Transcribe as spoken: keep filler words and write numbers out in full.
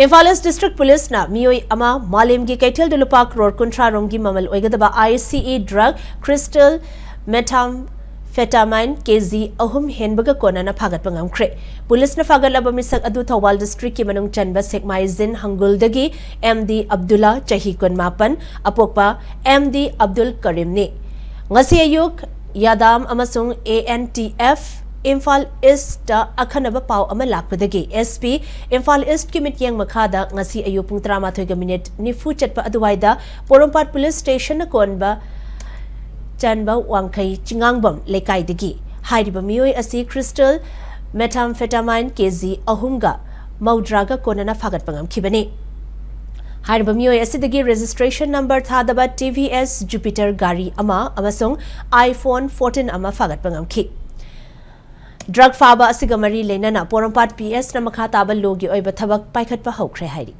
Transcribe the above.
ꯏꯝꯐꯥꯜ ꯏꯁ district ꯄꯨꯂꯤꯁꯅ ꯃꯤꯑꯣꯏ ꯑꯃ ꯃꯥꯂꯦꯝꯒꯤ ꯀꯩꯊꯦꯜꯗ ꯂꯨꯄꯥ ꯀ꯭ꯔꯣꯔ ꯀꯨꯟꯊ꯭ꯔꯥ ꯔꯣꯝꯒꯤ ꯃꯃꯜ ꯑꯣꯏꯒꯗꯕ ICE drug crystal methamphetamine KG ꯑꯍꯨꯝ ꯍꯦꯟꯕꯒ ꯀꯣꯟꯅꯅ ꯐꯥꯒꯠꯄ ꯉꯝꯈ꯭ꯔꯦ꯫ ꯄꯨꯂꯤꯁꯅ ꯐꯥꯒꯠꯂꯕ ꯃꯤꯁꯛ ꯑꯗꯨ ꯊꯧꯕꯥꯜ ꯗꯤꯁꯇ꯭ꯔꯤꯛꯀꯤ ꯃꯅꯨꯡ ꯆꯟꯕ ꯁꯦꯛꯃꯥꯏꯖꯤꯟ ꯍꯪꯒꯨꯜꯗꯒꯤ MD ꯑꯕꯗꯨꯜꯂꯥ, ꯆꯍꯤ ꯀꯨꯟꯃꯥꯄꯟ, ꯑꯄꯣꯛꯄ MD ꯑꯕꯗꯨꯜ ꯀꯔꯤꯝꯅꯤ꯫ ꯉꯁꯤ ꯑꯌꯨꯛ ꯌꯥꯗꯥꯝ ꯑꯃꯁꯨꯡ ANTF ꯏꯝꯐꯥꯜ ꯏꯁꯇ ꯑꯈꯟꯅꯕ ꯄꯥꯎ ꯑꯃ ꯂꯥꯛꯄꯗꯒꯤ SP ꯏꯝꯐꯥꯜ ꯏꯁꯀꯤ ꯃꯤꯠꯌꯦꯡ ꯃꯈꯥꯗ ꯉꯁꯤ ꯑꯌꯨꯛ ꯄꯨꯡ ꯇꯔꯥꯃꯥꯊꯣꯏꯒ ꯃꯤꯅꯤꯠ ꯅꯤꯐꯨ ꯆꯠꯄ ꯑꯗꯨꯋꯥꯏꯗ ꯄꯣꯔꯣꯝꯄꯥꯠ ꯄꯨꯂꯤꯁ ꯁ꯭ꯇꯦꯁꯟꯅ ꯀꯣꯟꯕ ꯆꯟꯕ ꯋꯥꯡꯈꯩ ꯆꯤꯉꯥꯡꯕꯝ ꯂꯩꯀꯥꯏꯗꯒꯤ ꯍꯥꯏꯔꯤꯕ ꯃꯤꯑꯣꯏ ꯑꯁꯤ crystal methamphetamine KG ꯑꯍꯨꯝꯒ ꯃꯧꯗ꯭ꯔꯥꯒ ꯀꯣꯟꯅꯅ ꯐꯥꯒꯠꯄ ꯉꯝꯈꯤꯕꯅꯤ꯫ ꯍꯥꯏꯔꯤꯕ ꯃꯤꯑꯣꯏ ꯑꯁꯤꯗꯒꯤ registration number ꯊꯥꯗꯕ TVS Jupiter ꯒꯥꯔꯤ ꯑꯃ ꯑꯃꯁꯨꯡ iPhone fourteen ꯑꯃ ꯐꯥꯒꯠꯄ ꯉꯝꯈꯤ꯫ ꯗ꯭ꯔꯒ ꯐꯥꯕ ꯑꯁꯤꯒ ꯃꯔꯤ ꯂꯩꯅꯅ ꯄꯣꯔꯣꯝꯄꯥꯠ PSꯅ ꯃꯈꯥ ꯇꯥꯕ ꯂꯣꯒꯤ ꯑꯣꯏꯕ ꯊꯕꯛ ꯄꯥꯏꯈꯠꯄ ꯍꯧꯈ꯭ꯔꯦ ꯍꯥꯏꯔꯤ꯫